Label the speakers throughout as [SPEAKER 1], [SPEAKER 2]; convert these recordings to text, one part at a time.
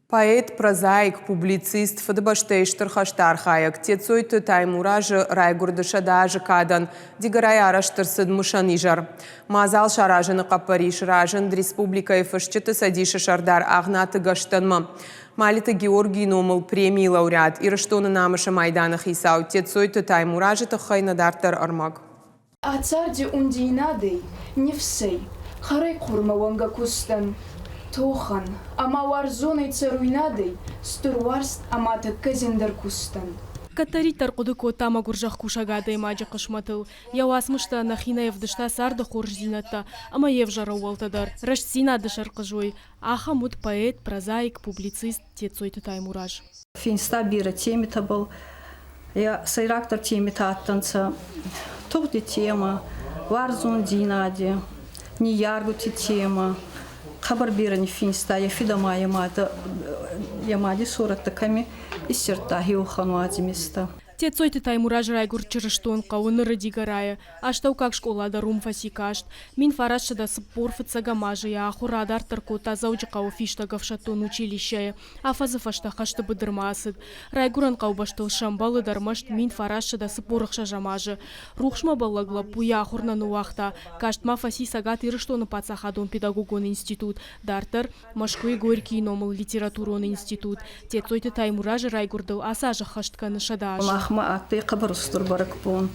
[SPEAKER 1] Поэт, прозаик, публицист, Фыдыбӕстӕйы Стыр хӕсты архайӕг Тетцойты Таймуразы райгуырды 100 азы кадӕн Дигорайы арӕзт ӕрцыд мысӕн изӕр. Мадзал саразыны хъӕппӕрис разынд республикӕйы Фысджыты цӕдисы сӕрдар Агънаты Гӕстӕнмӕ. Малиты Георгийы номыл премийы лауреат, Ирыстоны намысы майданы хицау Тетцойты Таймуразы тыххӕй нӕ дарддӕр ӕрмӕг.
[SPEAKER 2] Ӕ царди ундийнадӕй, нифсӕй, хъӕрӕй хъурмӕ уӕнгӕ кустӕн, тохӕн ӕма уарзонӕй цӕруйнадӕй стур уарзт ӕма тӕккӕ зиндӕр кустӕн.
[SPEAKER 3] Кӕддӕриддӕр хъуыды кодта мӕгуыр зӕхкусӕг адӕймаджы хъысмӕтыл. Йӕ уацмыстӕ ӕнӕхинӕй ӕвдыста царды хорздзинӕдтӕ ӕмӕ йе взӕр ӕууӕлтӕ дӕр. Рӕстдзинады сӕрхъызой ахӕм уыд поэт, прозаик, публицист Тетцойты Таймураз.
[SPEAKER 4] Финста берӕ темитӕбӕл. Е сӕйрагдӕр темитӕ адтӕнцӕ тугъди темӕ, уарзондзийнади, ниййергути темӕ. Хъӕбӕр берӕ ниффинста е фидӕ ма е мадӕ, е мади сорӕттӕ кӕми иссердта хеуӕхӕн уадзимистӕ.
[SPEAKER 3] Тетцойты Таймураз райгуырд Чырыстон хъӕуы ныры Дигорайы. Астӕуккаг скъола дӕр уым фӕци каст. 1945 азы йӕ ахуыр адарддӕр кодта Дзӕуджыхъӕуы фистӕг ӕфсӕддон училищӕйы. Афӕдзы фӕстӕ хӕсты быдырмӕ ацыд. Райгуырӕн хъӕубӕстыл сӕмбӕлыд ӕрмӕст 1946 азы. Рухсмӕбӕллӕг лӕппу йӕ ахуыр нӕ ныууагъта. Каст ма фӕци Цӕгат Ирыстоны паддзахадон педагогон институт. Дарддӕр Мӕскуыйы Горькийы номыл литературон институт. Тетцойты Таймуразы райгуырдыл ацы аз ӕххӕст кӕны 100 азы.
[SPEAKER 4] Махмӕ адтӕй хъӕбӕр устур бӕрӕгбон.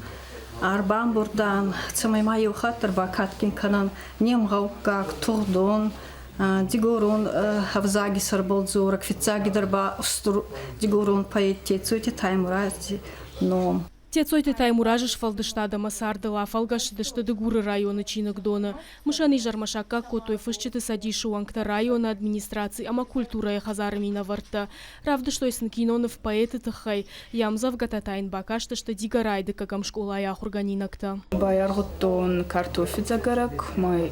[SPEAKER 4] Ӕрбамбурд ан, цӕмӕй ма еу хатт дӕр бакадгин кӕнӕн не мгъӕуккаг, тугъдон, дигорон ӕвзаги сӕрбӕл дзорӕг, фиццагидӕр ба устур дигорон поэт Тетцойти Таймурази ном.
[SPEAKER 3] Тетцойты Таймуразы сфӕлдыстад ӕмӕ цардыл афӕлгӕсыдысты Дыгуры районы чиныгдоны. Мысӕн изӕрмӕ саккаг кодтой Фысджыты цӕдисы уӕнгтӕ, районы администраци ӕмӕ культурӕйы хӕдзары минӕвӕрттӕ. Равдыстой сын киноныв поэты тыххӕй, йӕ ӕмдзӕвгӕтӕ та йын бакастысты Дигорайы дыккӕгӕм скъолайы ахуыргӕнинӕгтӕ.
[SPEAKER 5] Байаргъудтон картофи дзӕгӕрӕг, ма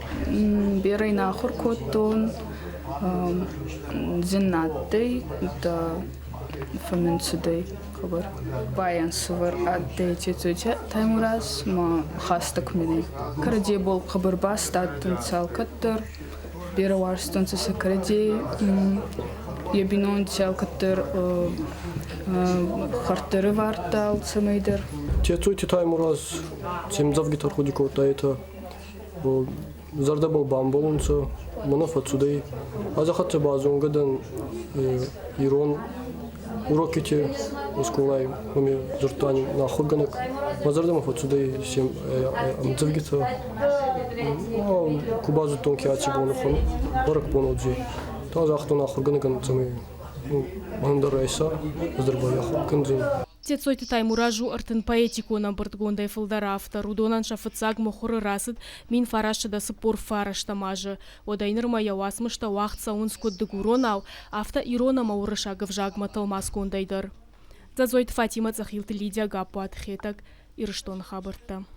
[SPEAKER 5] берӕ ин ахур кодтон, зин адтӕй, фӕммин цудӕй хъӕбӕр. Байӕнсувӕр адтӕй Тетути Таймураз ма хӕстӕг минӕй. Кӕрӕдзебӕл хъӕбӕр баст адтӕнцӕ алкӕддӕр, берӕ уарзтонцӕ сӕ кӕрӕдзей. Е бийнонти алкӕддӕр хуӕрддӕр ӕвардта алцӕмӕйдӕр.
[SPEAKER 6] Тетути Таймураз се мдзӕвгитӕ ӕргъуди кодта, етӕ зӕрдӕбӕл бамбӕлунцӕ, мӕнӕ фӕццудӕй. Ӕз ӕ хӕццӕ базонгӕ дӕн ирон урокити скъолай, уоми дзурдта нӕ ахургӕнӕг. Мӕ зӕрдӕмӕ фӕццудӕй се ӕмдзӕвгитӕ. Ку базудтон, ке аци бон бӕрӕгбон уодзӕй, та загътон ахургӕнӕгӕн, цӕмӕй мӕн дӕр райса, ӕз дӕр байахур кӕндзӕн.
[SPEAKER 3] Тетцойты Таймураз у ӕртын поэтикон ӕмбырдгондӕй фылдӕр автор. Уыдонӕн сӕ фыццаг мыхуыры рацыд 1949 азы. Уӕдӕй нырмӕ йӕ уацмыстӕ уагъд цӕуынц куыд дыгуронау, афтӕ ирон ӕмӕ уырыссаг ӕвзагмӕ тӕлмацгондӕй дӕр. Дзӕдзойты Фатимӕ, Цъӕхилты Лидия, Гаппуаты Хетӕг, Ирыстоны хабӕрттӕ.